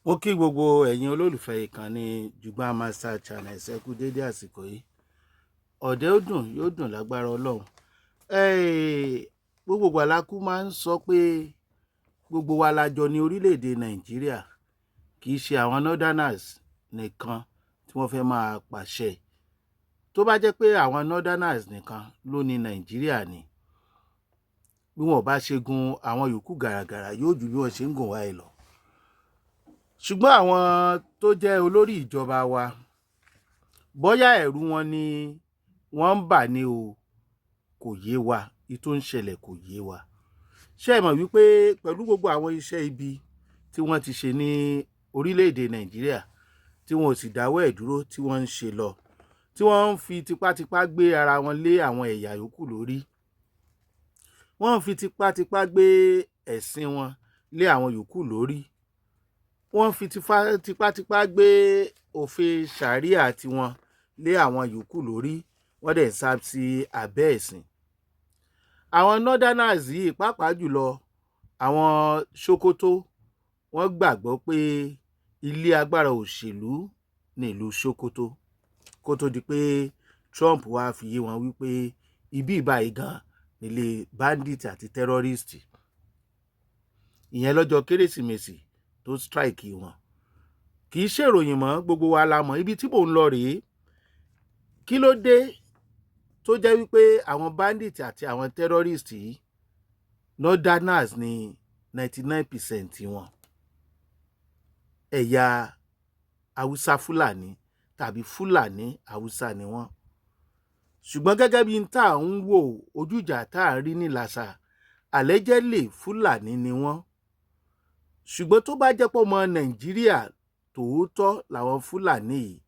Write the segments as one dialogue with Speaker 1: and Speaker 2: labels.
Speaker 1: Mo kí gbogbo ẹ̀yin olólùfẹ́ ìkànnì Jùgbà Master Channel, ẹ kú dédé àsìkò yìí. Ọ̀dẹ̀ ó dùn, yóò dùn lágbára Ọlọ́run. Gbogbo ìgbà la kú máa ń sọ pé gbogbo wa la jọ ní orílẹ̀-èdè Nàìjíríà, kì í ṣe àwọn northerners nìkan tí wọ́n fẹ́ máa pàṣẹ. Tó bá jẹ́ pé àwọn northerners nìkan ló ní Nàìjíríà ni, bí wọn ò bá ṣe gun àwọn yòókù gàràgàrà, yóò ju bí wọ́n ṣe ń gùn wáyé lọ. Ṣùgbọ́n àwọn tó jẹ́ olórí ìjọba wa, bóyá ẹ̀rù wọn ni wọ́n ń bà ní o, kò yé wa. Ìtò ń ṣẹlẹ̀ kò yé wa. Ṣé ẹ mọ̀ wípé pẹ̀lú gbogbo àwọn iṣẹ́ ibi tí wọ́n ti ṣe ní orílẹ̀-èdè Nàìjíríà, tí wọn ò sì dáwọ́ ẹ̀ dúró, tí wọ́n ń ṣe lọ, tí wọ́n ń fi tipátipá gbé ara wọn lé àwọn ẹ̀yà yòókù lórí, wọ́n ń fi tipátipá gbé ẹ̀sìn wọn lé àwọn yòókù lórí, wọ́n fi tipátipá gbé òfin ṣàríà tiwọn lé àwọn yòókù lórí, wọ́n dẹ̀ sá sí abẹ́ ẹ̀sìn. Àwọn northerners yìí, pàápàá jùlọ àwọn Sokoto, wọ́n gbàgbọ́ pé ilé agbára òṣèlú ní ìlú Sokoto, kó tó di pé Trump wá fi yé wọn wípé ibi ìbáyìí gan nílé bandit àti terrorist. Ìyẹn lọ́jọ́ Kérésìmesì tó strike wọn. Kì í ṣèròyìn mọ́, gbogbo wa la mọ̀. Ibi tí mò ń lọ rèé: kí ló dé tó jẹ́ wípé àwọn bandit àti àwọn terrorist yìí, northerners ní 99% wọn, ẹ̀yà Haúsá Fúlàní tàbí Fúlàní Haúsá ni wọ́n? Ṣùgbọ́n gẹ́gẹ́ bí n tá à ń wò, ojújà tá à ń rí ní làṣà, allegedly Fúlàní ni wọ́n. Ṣùgbọ́n tó bá jẹ́ pé ọmọ Nàìjíríà tòótọ́ làwọn Fúlàní yìí,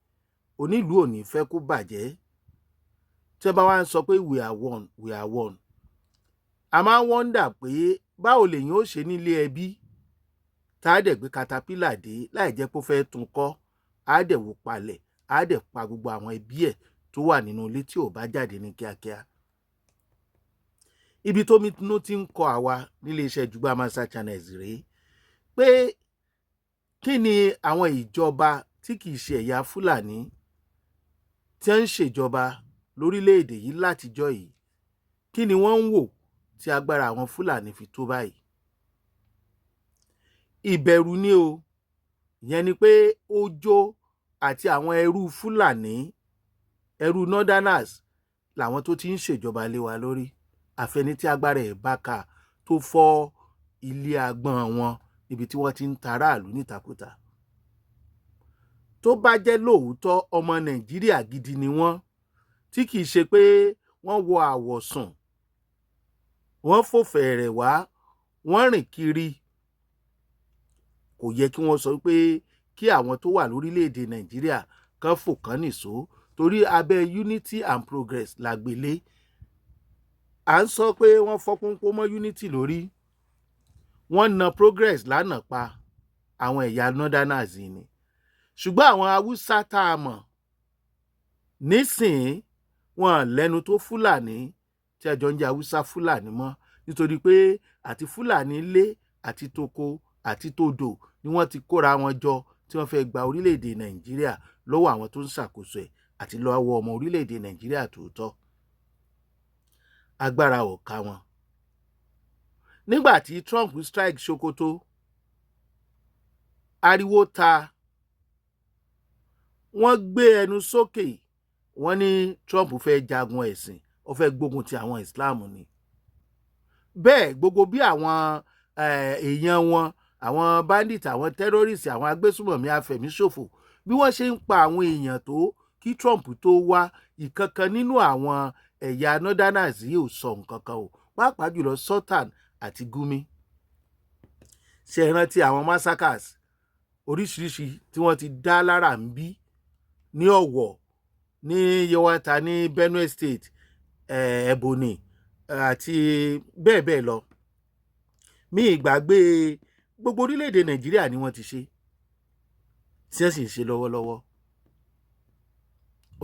Speaker 1: onílùú ò ní fẹ́ kó bàjẹ́. Tí wọ́n bá wá ń sọ pé "We are one, we are one," a máa ń wonder pé báwo lèyàn ó ṣe nílé ẹbí tá a dẹ̀ gbé caterpillar dé láì jẹ́ pé ó fẹ́ tún kọ́, á dẹ̀ wó palẹ̀, á dẹ̀ pa gbogbo àwọn ẹbí ẹ̀ tó wà nínú ilé tí ò bá jáde ní kíákíá. Ibi tó inú ti ń kọ àwa nílé iṣẹ́ Jùgbà Master Channels rèé pé kí ni àwọn ìjọba tí kìí ṣe ẹ̀yà Fúlàní tí ń ṣèjọba lórílẹ̀‐èdè yìí látijọ́ yìí, kí ni wọ́n ń wò tí agbára àwọn Fúlàní fi tó báyìí? Ìbẹ̀rù ni o. Ìyẹn ni pé ojó àti àwọn ẹrú Fúlàní, ẹrú northerners làwọn tó ti ń ṣèjọba lé wa lórí. Àfẹni tí agbára ẹ̀ bá ká tó fọ́ ilé agbọ́n wọn níbi tí wọ́n ti ń taráàlú nítakúta. Tó bá jẹ́ lóòótọ́ ọmọ Nàìjíríà gidi ni wọ́n, tí kìí ṣe pé wọ́n wọ àwọ̀sùn, wọ́n fò fẹ̀rẹ̀ wá, wọ́n rìn kiri, kò yẹ kí wọ́n sọ pé kí àwọn tó wà lórílẹ̀‐èdè Nàìjíríà kan fò kán nìṣó, torí abẹ́ unity and progress la gbélé. À ń sọ pé wọ́n fọ́ pọ́npọ́n mọ́ unity lórí, wọ́n na progress lánàá pa àwọn ẹ̀yà northerners ni. Ṣùgbọ́n àwọn Haúsá tá a mọ̀ nísìnyí, wọn lẹ́nu tó Fúlàní tí ẹjọ́ ń jẹ́ Haúsá Fúlàní mọ́, nítorí pé àti Fúlàní lé àti toko àti todò ni wọ́n ti kóra wọn jọ tí wọ́n fẹ́ gba orílẹ̀-èdè Nàìjíríà lọ́wọ́ àwọn tó ń ṣàkóso ẹ̀ àti lọ́wọ́ ọmọ orílẹ̀-èdè Nàìjíríà tòótọ́. Agbára ò ká wọn. Nígbà tí Trump strike Sokoto, ariwo ta, wọ́n gbé ẹnu sókè, wọ́n ní Trump fẹ́ jagun ẹ̀sìn, ó fẹ́ gbógun ti àwọn Islam ni. Bẹ́ẹ̀ gbogbo bí àwọn èèyàn wọn, àwọn bandit, àwọn terrorist, àwọn agbésùmọ̀mí, afẹ̀míṣòfò, bí wọ́n ṣe ń pa àwọn èèyàn tó, kí Trump tó wá, ìkankan nínú àwọn ẹ̀yà northerners yìí ò sọ nǹkan kan o, pàápàá jùlọ Sultan àti Gumi. Ṣe rántí àwọn massacres oríṣiríṣi tí wọ́n ti dá lára ń bí ní Ọ̀wọ̀, ní Yewata, ní Benue State, Ebonyi àti bẹ́ẹ̀ bẹ́ẹ̀ lọ? Mí ìgbàgbé gbogbo orílẹ̀-èdè Nàìjíríà ni wọ́n ti ṣe, tí wọ́n sì ń ṣe lọ́wọ́lọ́wọ́.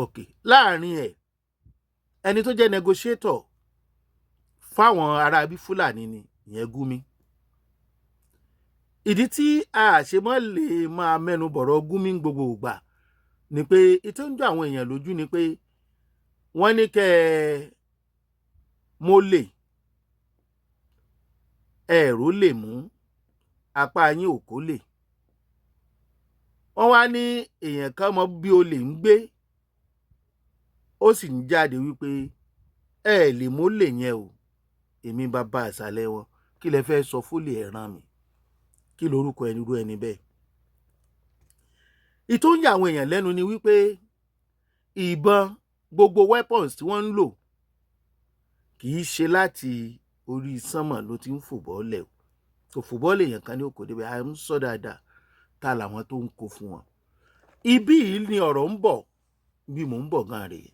Speaker 1: Ok, láàrin ẹ̀, ẹni tó jẹ́ negotiator fáwọn ará bí Fúlàní ni ìyẹn Gumi. Ìdí tí a ṣe mọ́ lè máa mẹ́nu bọ̀rọ̀ Gumi gbogbo ìgbà ni pé ìtò ń jọ àwọn èèyàn lójú ni pé wọ́n ní kẹ́ ẹ mólè, ẹ̀rọ lè mú apá yín ò kó lè. Wọ́n wá ní èèyàn kan mọ bí olè ń gbé, ó sì ń jáde wípé ẹ lè mólè yẹn o, èmi bàbá àṣàlẹ̀ wọn. Kí lẹ fẹ́ sọ fólè ẹ̀ràn mi? Kí lorúkọ ẹni irú ẹni bẹ́ẹ̀? Ìtò ń yà àwọn èèyàn lẹ́nu ni wípé ìbọn, gbogbo weapons tí wọ́n ń lò, kì í ṣe láti orí sánmọ̀ ló ti ń fò bọ́ọ̀lẹ̀ o. Kò fò bọ́ọ̀lẹ̀, èèyàn kan ní òkò débẹ̀. À ń sọ dáadáa, ta làwọn tó ń kó fún wọn? Ibí yìí ni ọ̀rọ̀ ń bọ̀. Bí mò ń bọ̀ gan rèé,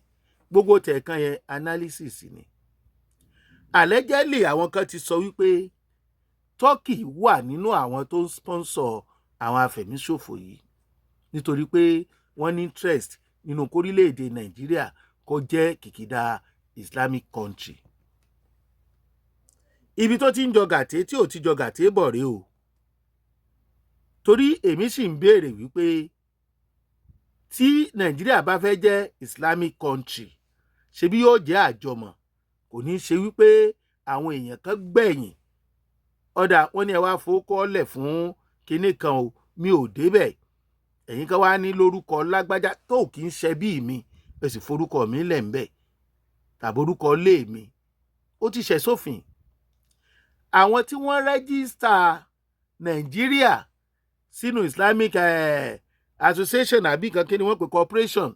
Speaker 1: gbogbo tẹ̀ẹ̀kan yẹn, analysis ni. Allegedly, àwọn kan ti sọ wípé Turkey wà nínú àwọn tó ń sponsor àwọn afẹ̀míṣòfò yìí, nítorí pé wọ́n ní interest nínú kórílẹ̀-èdè Nàìjíríà kó jẹ́ kìkìdá Islamic country. Ibi tó ti ń jọ gàté tí ò ti jọ gàté bọ̀ rèé o, torí èmi sì ń béèrè wípé tí Nàìjíríà bá fẹ́ jẹ́ Islamic country, ṣebí yóò jẹ́ àjọmọ̀, kò ní í ṣe wípé àwọn èèyàn kan gbẹ̀yìn ọ̀dà. Wọ́n ní ẹ wá fowókọ́lẹ̀ fún kinní kan o, mi ò débẹ̀. Ẹ̀yin kan wá ní lórúkọ lágbájá tó kì í ṣe bí mi, ẹ sì forúkọ mi lẹ̀ ń bẹ̀ tàbí orúkọ ilé mi, ó ti ṣẹ̀ sófin. Àwọn tí wọ́n register Nàìjíríà sínú Islamic association àbí kan, kí ni wọ́n pè, corporation,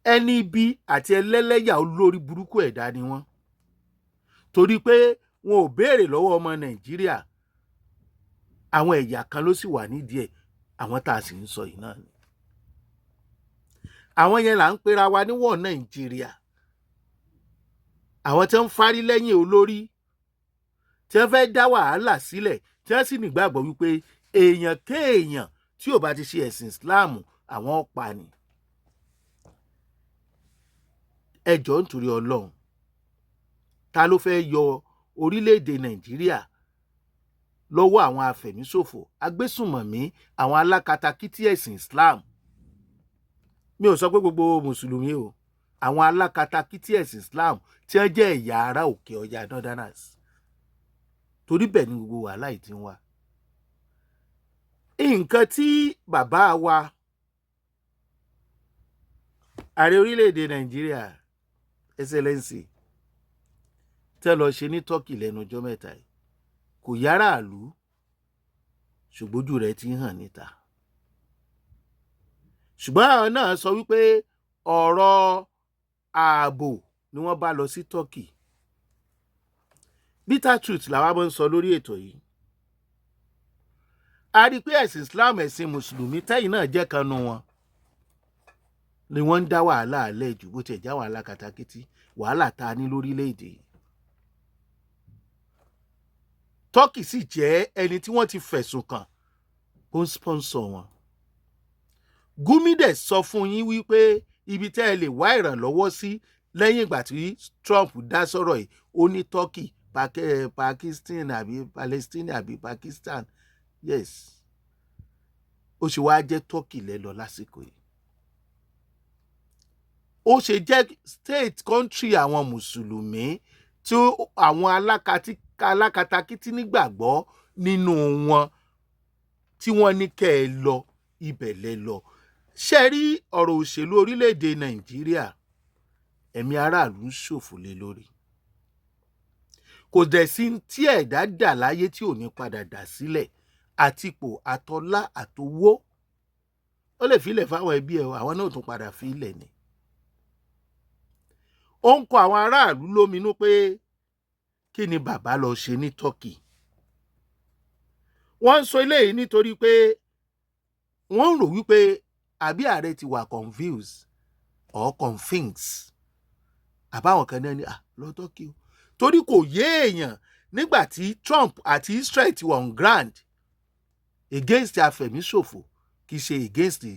Speaker 1: ẹni ibi àti ẹlẹ́lẹ́yà, olórí burúkú ẹ̀dá ni wọ́n, torí pé wọn ò béèrè lọ́wọ́ ọmọ Nàìjíríà. Àwọn ẹ̀yà kan ló sì wà nídìí ẹ̀. Àwọn tá a sì ń sọ yìí náà ni àwọn yẹn là ń pera wa níwọ̀n Nàìjíríà, àwọn tí wọ́n ń fárí lẹ́yìn olórí, tí wọ́n fẹ́ dá wàhálà sílẹ̀, tí wọ́n sì nígbàgbọ́ wípé èèyàn kéèyàn tí ò bá ti ṣe ẹ̀sìn Islam, àwọn pa ni. Ẹ jọ̀ọ́, nítorí Ọlọ́run, ta ló fẹ́ yọ orílẹ̀-èdè Nàìjíríà lọ́wọ́ àwọn afẹ̀míṣòfò, agbésùnmọ̀mí, àwọn alákatakítí ẹ̀sìn Islam? Mi ò sọ pé gbogbo mùsùlùmí o. Àwọn alákatakítí ẹ̀sìn Islam tí wọ́n jẹ́ ẹ̀yà ará òkè ọya, northerners, torí bẹ́ẹ̀ ni gbogbo wàhálà yìí ti ń wá. Nǹkan tí bàbá wa ààrẹ orílẹ̀-èdè Nàìjíríà, Excellency, tẹ́ lọ ṣe ní Turkey lẹ́nu ọjọ́ mẹ́ta yìí kò yára àlú, ṣùgbọ́n ojú rẹ̀ ti ń hàn níta. Ṣùgbọ́n àwọn náà sọ wípé ọ̀rọ̀ ààbò ni wọ́n bá lọ sí Turkey. Bitter truth làwa máa ń sọ lórí ètò yìí. A rí i pé ẹ̀sìn Islam, ẹ̀sìn mùsùlùmí tẹ́yìn náà jẹ́ kan nu wọn ni wọ́n ń dá wàhálà alẹ́ jù, bó tiẹ̀ já wàhálà katakítí, wàhálà tá a ní lórílẹ̀‐èdè yìí. Turkey sì jẹ́ ẹni tí wọ́n ti fẹ̀sùn kàn ó ń sponsor wọn. Gumi dẹ̀ sọ fún yín wípé ibi tẹ́ ẹ lè wá ìrànlọ́wọ́ sí lẹ́yìn ìgbà tí Trump dá sọ̀rọ̀ yìí, ó ní Turkey, Pakistan àbí Palestine àbí Pakistan. Yes, ó ṣe wá jẹ́ Turkey lẹ́ lọ lásìkò yìí? Ó ṣe jẹ́ state country àwọn mùsùlùmí tí àwọn alákatakítí nígbàgbọ́ nínú wọn tí wọ́n ní kẹ́ ẹ lọ ibẹ̀ lẹ lọ? Ṣe rí ọ̀rọ̀ òṣèlú orílẹ̀-èdè Nàìjíríà, ẹ̀mí aráàlú ń ṣòfò lé lórí. Kò dẹ̀ sí tí ẹ̀dá dà láyé tí ò ní padà dà sílẹ̀, àtipò, àtọlá, àtowó. Ó lè filẹ̀ fáwọn ẹbí ẹ̀, àwọn náà tún padà filẹ̀ ni. Ó ń kọ àwọn aráàlú lóminú pé kí ni bàbá lọ ṣe ní Turkey? Wọ́n ń sọ eléyìí nítorí pé wọ́n ń rò wípé àbí ààrẹ ti wà confused or convinced, àbáwọn kan náà ní à lọ Turkey o, torí kò yé èèyàn nígbà tí Trump àti Israel ti wà on ground against afẹ̀míṣòfò. Kì í ṣe against the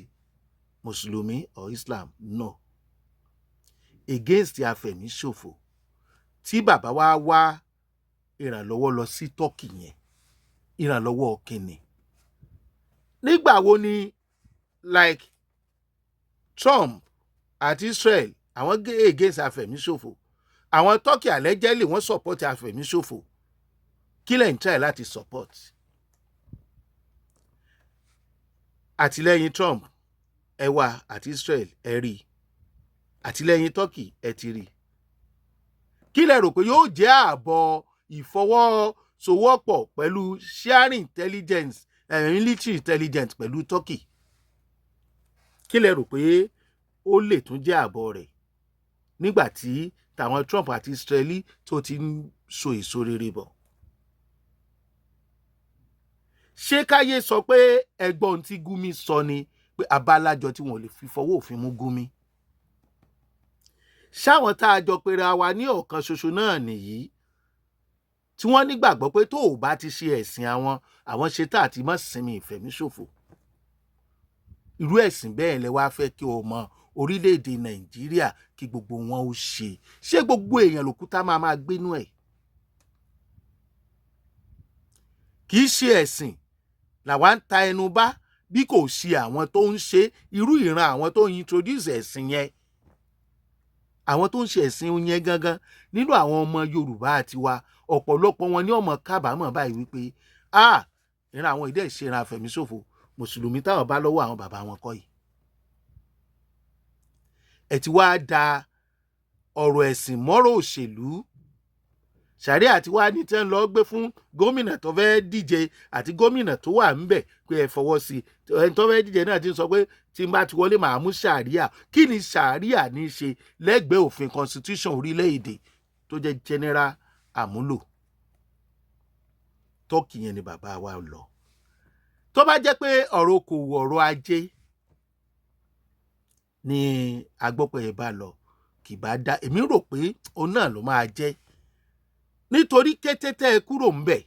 Speaker 1: mùsùlùmí or Islam, no, against afẹ̀míṣòfò, tí bàbá wa wá ìrànlọ́wọ́ lọ sí Turkey yẹn. Ìrànlọ́wọ́ kìnnì? Nígbà wo ni, like, Trump àti Israel, àwọn gé against àfẹ̀míṣòfò, àwọn Turkey allegedly wọ́n support àfẹ̀míṣòfò? Kí lẹ̀ ń try láti support? Àtìlẹ́yìn Trump ẹ wá àti Israel, ẹ rí àtìlẹ́yìn Turkey, ẹ ti rí. Kí lẹ rò pé yóò jẹ́ ààbọ̀ ìfọwọ́sowọ́pọ̀ pẹ̀lú sharing intelligence, military intelligence pẹ̀lú Turkey? Kí lẹ rò pé ó lè tún jẹ́ ààbọ̀ rẹ̀ nígbà tí tàwọn Trump àti Israeli tó ti ń so èso rere bọ̀? Ṣé káyé sọ pé ẹgbọ́n tí Gumi sọ ni pé abálájọ tí wọn ò lè fi fọwọ́ òfin mú Gumi? Ṣáwọn tá a jọ pera wa ní ọ̀kan ṣoṣo náà nìyí, tí wọ́n nígbàgbọ́ pé tó o bá ti ṣe ẹ̀sìn àwọn, àwọn ṣe tá àti mọ́ sinmi ìfẹ̀míṣòfò? Irú ẹ̀sìn bẹ́ẹ̀ lẹ wá fẹ́ kí o mọ orílẹ̀-èdè Nàìjíríà kí gbogbo wọn ó ṣe? Ṣé gbogbo èèyàn lòkúta máa máa gbénú ẹ̀? Kì í ṣe ẹ̀sìn làwa ń ta ẹnu bá, bí kò ṣe àwọn tó ń ṣe irú ìran àwọn tó ń introduce ẹ̀sìn yẹn, àwọn tó ń ṣe ẹ̀sìn yẹn gangan nínú àwọn ọmọ Yorùbá tiwa. Ọ̀pọ̀lọpọ̀ wọn ní ọmọ kábàámọ̀ báyìí wípé, ah, ìran àwọn ìdẹ́ ìṣe àfẹ̀míṣòfò mùsùlùmí táwọn bá lọ́wọ́ àwọn bàbá wọn kọ́ yìí. Ẹ ti wá da ọ̀rọ̀ ẹ̀sìn mọ́rọ̀ òṣèlú. Sàríà tí wàá ní tí wọ́n lọ gbé fún gómìnà tó fẹ́ díje àti gómìnà tó wà ńbẹ̀ pé ẹ fọwọ́ sí i. Ẹni tó fẹ́ díje náà ti sọ pé tí n bá ti wọlé, màá mú sàríà. Kí ni sàríà ní í ṣe lẹ́gbẹ̀ẹ́ òfin constitution orílẹ̀-èdè tó jẹ́ general àmúlò? Tọ́kì yẹn ni bàbá wa lọ. Tó bá jẹ́ pé ọ̀rọ̀ okòwò, ọ̀rọ̀ ajé ni agbọ́pẹ́ ẹ̀ bá lọ, kì bá dá. Èmi rò pé òun náà ló máa jẹ́, nítorí kété tẹ́ ẹ kúrò ńbẹ̀,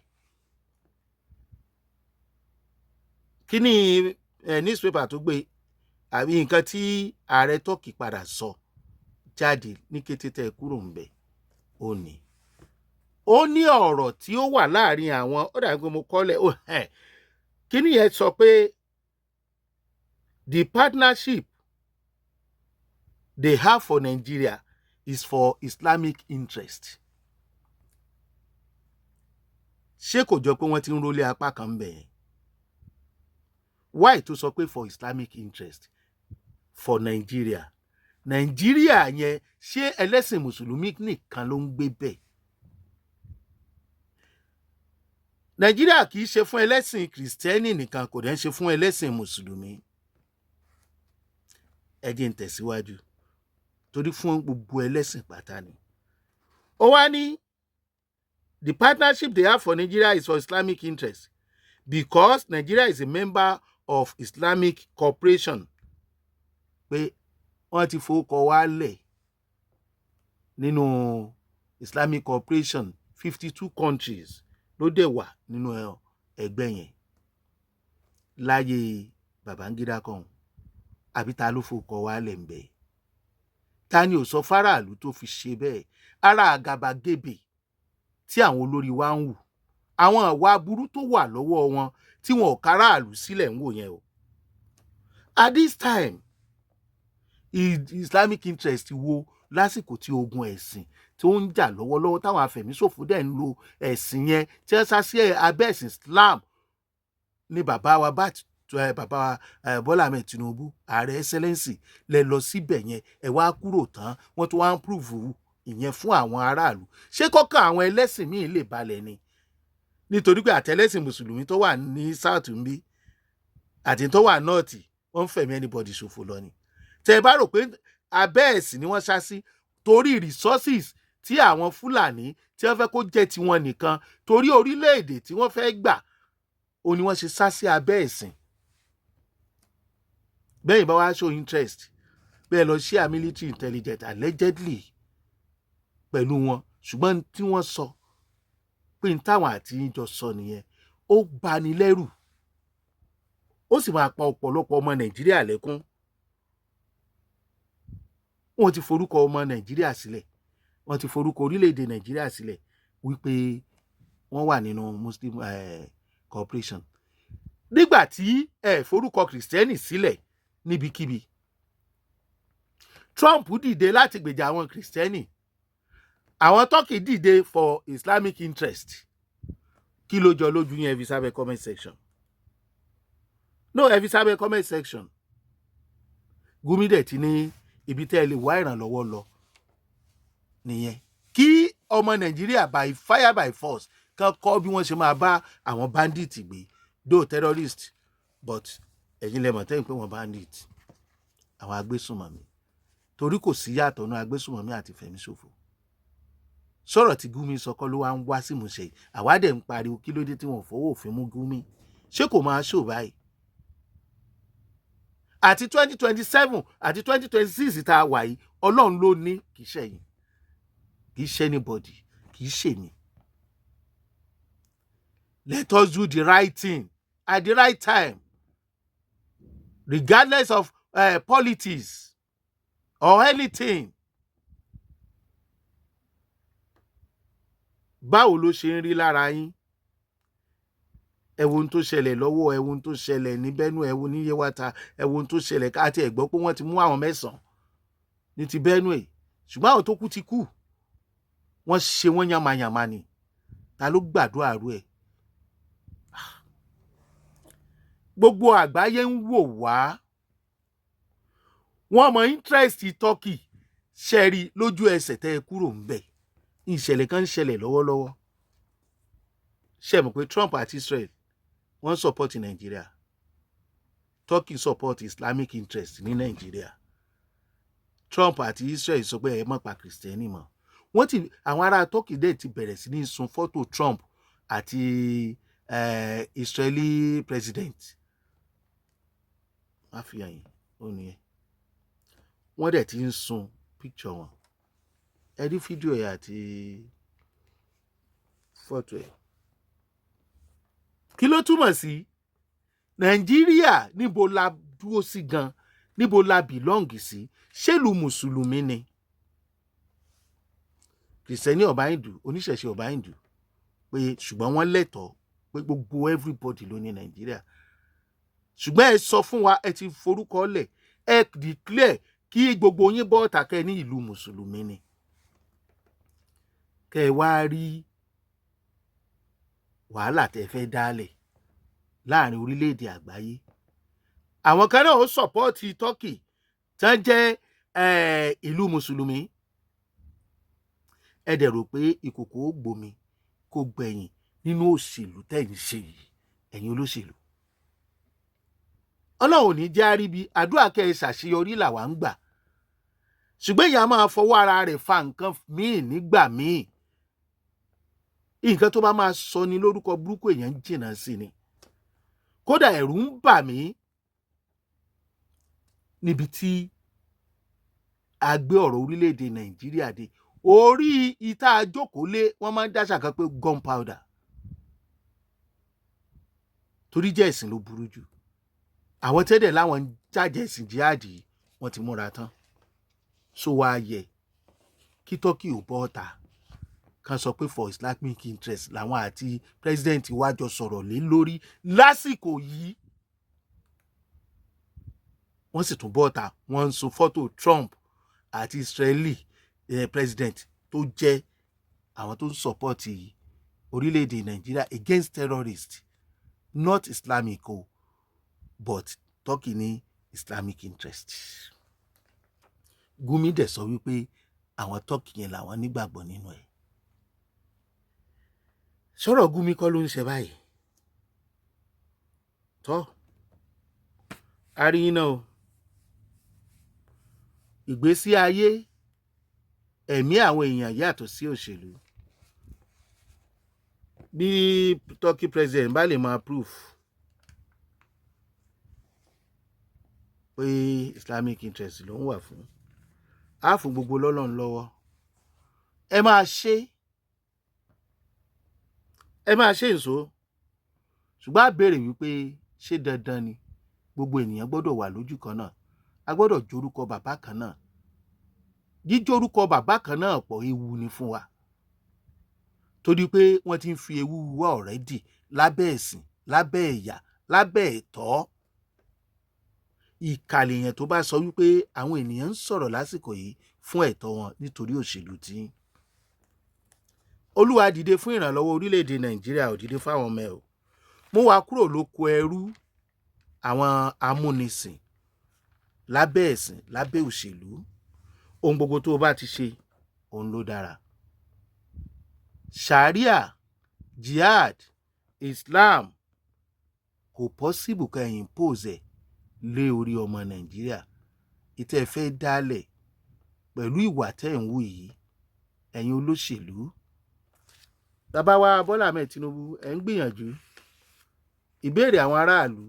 Speaker 1: kíní ẹ newspaper tó gbé àbí nǹkan tí ààrẹ Turkey padà sọ jáde ní kété tẹ́ ẹ kúrò ńbẹ̀, ó ní ọ̀rọ̀ tí ó wà láàrin àwọn. Ó dàbí pé mo kọ́lẹ̀ ó ẹ̀ kíní yẹn sọ pé the partnership they have for Nigeria is for Islamic interest. Ṣé kò jọ pé wọ́n ti ń rólé apá kan bẹ̀ yẹn? Why tó sọ pé for Islamic interest for Nigeria? Nàìjíríà yẹn, ṣé ẹlẹ́sìn mùsùlùmí nìkan ló ń gbé bẹ́ẹ̀? Nàìjíríà kì í ṣe fún ẹlẹ́sìn kìrìsìtẹ́nì nìkan, kò dẹ̀ ń ṣe fún ẹlẹ́sìn mùsùlùmí. Ẹ jẹ́ n tẹ̀síwájú, torí fún gbogbo ẹlẹ́sìn pátá ni. Ó wá ní the partnership they have for Nigeria is for Islamic interest because Nigeria is a member of Islamic Cooperation, pé wọ́n ti fowókọ wálẹ̀ nínú Islamic Cooperation. 52 countries ló dẹ̀ wà nínú ẹgbẹ́ yẹn láyé Babangida kan. Àbí ta ló fowókọ wálẹ̀ ń bẹ̀? Ta ni ò sọ fáráàlú tó fi ṣe bẹ́ẹ̀? Ara àgàbàgebè tí àwọn olórí wa ń hù, àwọn ìwà aburú tó wà lọ́wọ́ wọn tí wọn ò káràlú sílẹ̀ ń wò yẹn o. At this time, Islamic interest wo lásìkò tí ogun ẹ̀sìn tó ń jà lọ́wọ́lọ́wọ́, táwọn afẹ̀míṣòfò dẹ̀ ń lo ẹ̀sìn yẹn, tí wọ́n sá sí abẹ́ ẹ̀sìn Islam, ní bàbá wa bá bàbá wa Bọ́lá Ahmed Tinubu, ààrẹ excellency, lẹ lọ síbẹ̀ yẹn. Ẹ wá kúrò tán, wọ́n tún wá ń prove ìyẹn fún àwọn aráàlú. Ṣé kọ́kàn àwọn ẹlẹ́sìn míì lè balẹ̀ ni? Nítorí pé àtẹlẹ́sìn mùsùlùmí tó wà ní south ń bí àti tó wà north, wọ́n ń fẹ̀mí anybody ṣòfò lọ ni. Tẹ́ ẹ bá rò pé abẹ́ ẹ̀sìn ni wọ́n sá sí torí resources tí àwọn Fúlàní tí wọ́n fẹ́ kó jẹ́ tiwọn nìkan, torí orílẹ̀-èdè tí wọ́n fẹ́ gbà ó ní wọ́n ṣe sá sí abẹ́ ẹ̀sìn bẹ́ẹ̀. Bá wá show interest bẹ́ẹ̀, lọ share military intelligence allegedly pẹ̀lú wọn, ṣùgbọ́n tí wọ́n sọ pé n táwọn àti yín jọ sọ nìyẹn, ó bani lẹ́rù, ó sì máa pa ọ̀pọ̀lọpọ̀ ọmọ Nàìjíríà lẹ́kún. Wọ́n ti forúkọ ọmọ Nàìjíríà sílẹ̀, wọ́n ti forúkọ orílẹ̀-èdè Nàìjíríà sílẹ̀ wípé wọ́n wà nínú Muslim Cooperation. Nígbà tí ẹ forúkọ Kìrìsìtẹ́nì sílẹ̀ níbikíbi, Trump dìde láti gbèjà àwọn Kìrìsìtẹ́nì, àwọn Turkey dìde for Islamic interest. Kí ló jọ lójú yẹn? Ẹ fi sábẹ́ comment section. No, ẹ fi sábẹ́ comment section. Gumi dẹ̀ ti ní ibi tẹ́ ẹ lè wá ìrànlọ́wọ́ lọ nìyẹn, kí ọmọ Nàìjíríà by fire by force kan kọ́ bí wọ́n ṣe máa bá àwọn bandit gbé, though terrorist, but ẹ̀yin lẹ mọ̀ tẹ́yìn pé wọ́n bandit, àwọn agbésùnmọ̀mí, torí kò sí yàtọ̀ náà agbésùnmọ̀mí àti fẹ̀míṣòfò. Sọ̀rọ̀ tí Gumi sọ kọ́ ló wá ń wá sí ìmúṣẹ yìí. Àwa dẹ̀ ń pariwo, kí ló dé tí wọ́n fọwọ́ òfin mú Gumi? Ṣé kò máa ṣò báyìí? Àti 2027 àti 2026 tá a wà yìí, Ọlọ́run ló ní, kì í ṣẹ̀yìn, kì í ṣe anybody, kì í ṣèmi. Let us do the right thing at the right time, regardless of politics or anything. Báwo ló ṣe ń rí lára yín? Ẹ wo ohun tó ṣẹlẹ̀ lọ́wọ́, ẹ wo ohun tó ṣẹlẹ̀ ní Benue, ẹ wo ní Yewata, ẹ wo ohun tó ṣẹlẹ̀ ká àti ẹ̀ gbọ́ pé wọ́n ti mú àwọn mẹ́sàn-án ní ti Benue, ṣùgbọ́n àwọn tó kú ti kú, wọ́n ṣe wọ́n yàmàyàmà ni. Ta ló gbàdúrà rú ẹ̀? Gbogbo àgbáyé ń wò wá, wọ́n mọ interest Turkey ṣẹ́rí lójú ẹsẹ̀ tẹ́ ẹ kúrò ń bẹ̀. Ìṣẹ̀lẹ̀ kan ń ṣẹlẹ̀ lọ́wọ́lọ́wọ́. Ṣe mọ̀ pé Trump àti Israel, wọ́n support Nàìjíríà, Turkey support Islamic interest ní Nàìjíríà. Trump àti Israel sọ pé ẹ má pa Kìrìsìtẹ́nì mọ́. Wọ́n ti, àwọn ará Turkey dẹ̀ ti bẹ̀rẹ̀ sí ní sun fọ́tò Trump àti Israeli president. Má fi hàn yín, ó nìyẹn. Wọ́n dẹ̀ ti ń sun picture wọn. Ẹ rí fídíò ẹ̀ àti fọ́tò ẹ̀. Kí ló túmọ̀ sí? Nàìjíríà, níbo la dúró sí gan? Níbo la belong sí? Ṣèlú mùsùlùmí ni? Kìrìsìtẹ́nì ọ̀bá ìdù, oníṣẹ̀ṣe ọ̀bá ìdù pé, ṣùgbọ́n wọ́n lẹ́tọ̀ọ́ pé gbogbo everybody ló ní Nàìjíríà. Ṣùgbọ́n ẹ sọ fún wa, ẹ ti forúkọ lẹ̀, ẹ declare kí gbogbo yín bọ́ tàkẹ́ ní ìlú mùsùlùmí ni, kẹ́ ẹ wá rí wàhálà tẹ́ fẹ́ dálẹ̀ láàrin orílẹ̀-èdè àgbáyé. Àwọn kan náà ó support Turkey tán jẹ́ ìlú mùsùlùmí. Ẹ dẹ̀ rò pé ìkòkò ó gbomi kó gbẹ̀yìn nínú òṣèlú tẹ̀ ń ṣe yìí, ẹ̀yin olóṣèlú. Ọlọ́run ò ní jẹ́ àríbi àdúrà kẹ́ ẹ ṣàṣeyọrí làwa ń gbà, ṣùgbọ́n èèyàn máa fọwọ́ ara rẹ̀ fa nǹkan míì nígbà míì. Nǹkan tó bá máa sọ ni lórúkọ burúkú, èèyàn ń jìnnà sí ni. Kódà ẹ̀rù ń bà mí níbi tí a gbé ọ̀rọ̀ orílẹ̀-èdè Nàìjíríà dé. Orí ìta àjókòólé, wọ́n máa ń dáṣà kan pé gunpowder, torí jẹ́ ẹ̀sìn ló burú jù. Àwọn tẹ́lẹ̀ láwọn ń jàjẹ́ ẹ̀sìn jíádì, wọ́n ti múra tán. So wá yẹ kí Turkey ò bọ́ ọ̀tà kan sọ pé for Islamic interest làwọn àti president wa jọ sọ̀rọ̀ lé lórí lásìkò yìí? Wọ́n sì tún bọ́ ọ̀tà, wọ́n ń so fọ́tò Trump àti Israeli president tó jẹ́ àwọn tó ń support orílẹ̀-èdè Nàìjíríà against terrorists, not Islamic o, but Turkey ní Islamic interest. Gumi dẹ̀ sọ wípé àwọn Turkey yẹn làwọn nígbàgbọ́ nínú ẹ̀. Sọ̀rọ̀ Gumi kọ́ ló ń ṣe báyìí. Tọ́ aríyìn náà o, ìgbésí ayé ẹ̀mí àwọn èèyàn yàtọ̀ sí òṣèlú. Bí Turkey president bá lè máa proof pé Islamic interest ló ń wà fún, á fún gbogbo lọ́lọ́run lọ́wọ́. Ẹ máa ṣe, ẹ máa ṣe èso, ṣùgbọ́n a béèrè wípé ṣé dandan ni gbogbo ènìyàn gbọ́dọ̀ wà lójú kan náà? A gbọ́dọ̀ jórúkọ bàbá kan náà. Jíjórúkọ bàbá kan náà pọ̀, ewu ni fún wa, torí pé wọ́n ti ń fi ewu wá already lábẹ́ ẹ̀sìn. Lábẹ́ ẹ̀yà, lábẹ́ ẹ̀tọ́, ìkà lèèyàn tó bá sọ wípé àwọn ènìyàn ń sọ̀rọ̀ lásìkò yìí fún ẹ̀tọ́ wọn nítorí òṣèlú tí. Olúwa, dìde fún ìrànlọ́wọ́ orílẹ̀-èdè Nàìjíríà ò. Dìde fáwọn ọmọ ẹ̀ o. Mú wa kúrò lóko ẹrú àwọn amúnisìn lábẹ́ ẹ̀sìn, lábẹ́ òṣèlú. Ohun gbogbo tó o bá ti ṣe, òun ló dára. Sharia, jihad, Islam kò possible ká impose ẹ̀ lé orí ọmọ Nàìjíríà. Ìtẹ́ ẹ fẹ́ dálẹ̀ pẹ̀lú ìwà tẹ́ ẹ̀ ń wù yìí, ẹ̀yin olóṣèlú, bàbá wa Bọ́lá Ahmed Tinubu, ẹ̀ ń gbìyànjú. Ìbéèrè àwọn aráàlú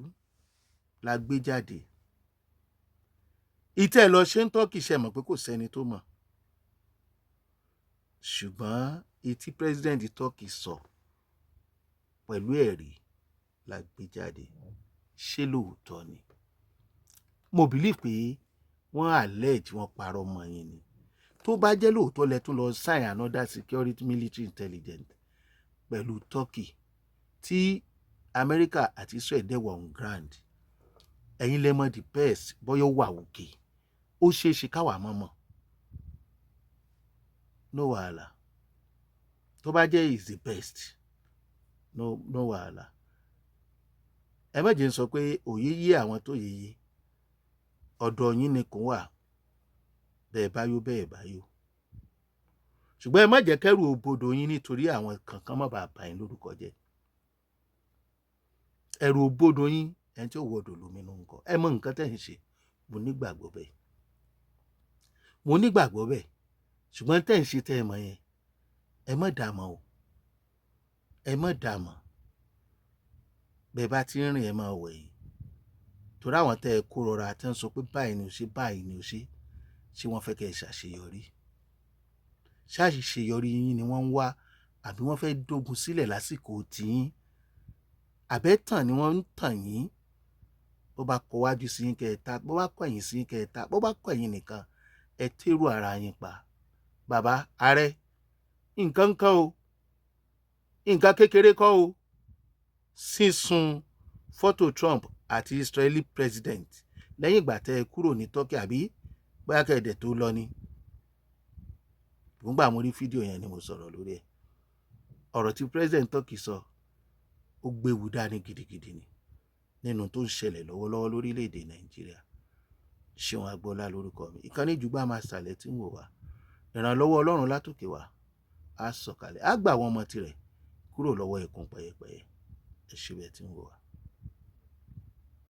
Speaker 1: la gbé jáde. Ìtẹ́ ẹ lọ ṣe ń Turkey, ṣe mọ̀ pé kò sẹ́ni tó mọ̀? Ṣùgbọ́n etí president Turkey sọ pẹ̀lú ẹ̀rí la gbé jáde. Ṣé lóòótọ́ ni? Mo believe pé wọ́n allege, wọ́n parọ́ mọ́ yín ni. Tó bá jẹ́ lóòótọ́ lẹ tún lọ sign another security military intelligence pẹ̀lú Turkey, tí Amẹ́ríkà àti Israel dẹ̀ wà on ground, ẹ̀yin lẹ mọ̀ the best. Bọ́yọ̀ wà òkè, ó ṣeé ṣe káwa mọ̀ mọ̀. No wàhálà. Tó bá jẹ́ is the best, no, no wàhálà. Ẹ má jẹ́ ń sọ pé òye yé àwọn tó yé yé. Ọ̀dọ̀ yín ni kò wà bẹ́ẹ̀ bá yó, bẹ́ẹ̀ bá yó. Ṣùgbọ́n ẹ má jẹ́ kẹ́rù òbodò yín nítorí àwọn kankan má bàa bà yín lórúkọ jẹ́. Ẹ̀rù òbodò yín, ẹni tí ó wọdò lóminú nǹkan. Ẹ mọ nǹkan tẹ́ ń ṣe. Mo nígbàgbọ́ bẹ́ẹ̀, mo nígbàgbọ́ bẹ́ẹ̀. Ṣùgbọ́n tẹ́ ń ṣe, tẹ́ ẹ mọ̀ yẹn, ẹ má dà mọ́ o, ẹ má dà mọ́. Bẹ́ẹ̀ bá ti ń rìn, ẹ máa wẹ̀yìn, torí àwọn tẹ́ ẹ kó rọra tẹ́ ń sọ pé báyìí ni ò ṣe, báyìí ni ò ṣe, ṣé wọ́n fẹ́ kẹ́ ẹ ṣàṣeyọrí? Ṣàṣeyọrí yín ni wọ́n ń wá, àbí wọ́n fẹ́ dógun sílẹ̀ lásìkò tiyín? Àbẹ́tàn ni wọ́n ń tàn yín. Bó bá kọ wájú sí yín, kẹ́ ẹ ta. Bó bá kọ ẹ̀yìn sí yín, kẹ́ ẹ ta. Bó bá kọ ẹ̀yìn nìkan, ẹ tẹ́rù ara yín pa. Bàbá ààrẹ, nǹkan kan o, nǹkan kékeré kọ́ o. Sísun fọ́tò Trump àti Israeli president lẹ́yìn ìgbà tẹ́ ẹ kúrò ní Turkey, àbí bóyá kẹ̀dẹ̀ tó lọ ni. Nígbà mo rí fídíò yẹn ni mo sọ̀rọ̀ lórí ẹ̀. Ọ̀rọ̀ tí president Turkey sọ, ó gbéwu dání gidigidi ni nínú tó ń ṣẹlẹ̀ lọ́wọ́lọ́wọ́ lórílẹ̀‐èdè Nàìjíríà. Ṣéun Agboola lórúkọ mi. Ìkànnì Ìjùgbà máa ṣàlẹ̀ tí ń wò wá. Ìrànlọ́wọ́ Ọlọ́run látòkè wá á sọ̀kalẹ̀, á gbà àwọn ọmọ tirẹ̀ kúrò lọ́wọ́ ẹkùn pẹ̀yẹpẹ̀yẹ. Ẹ ṣé bẹ́ẹ̀ tí ń wò wá.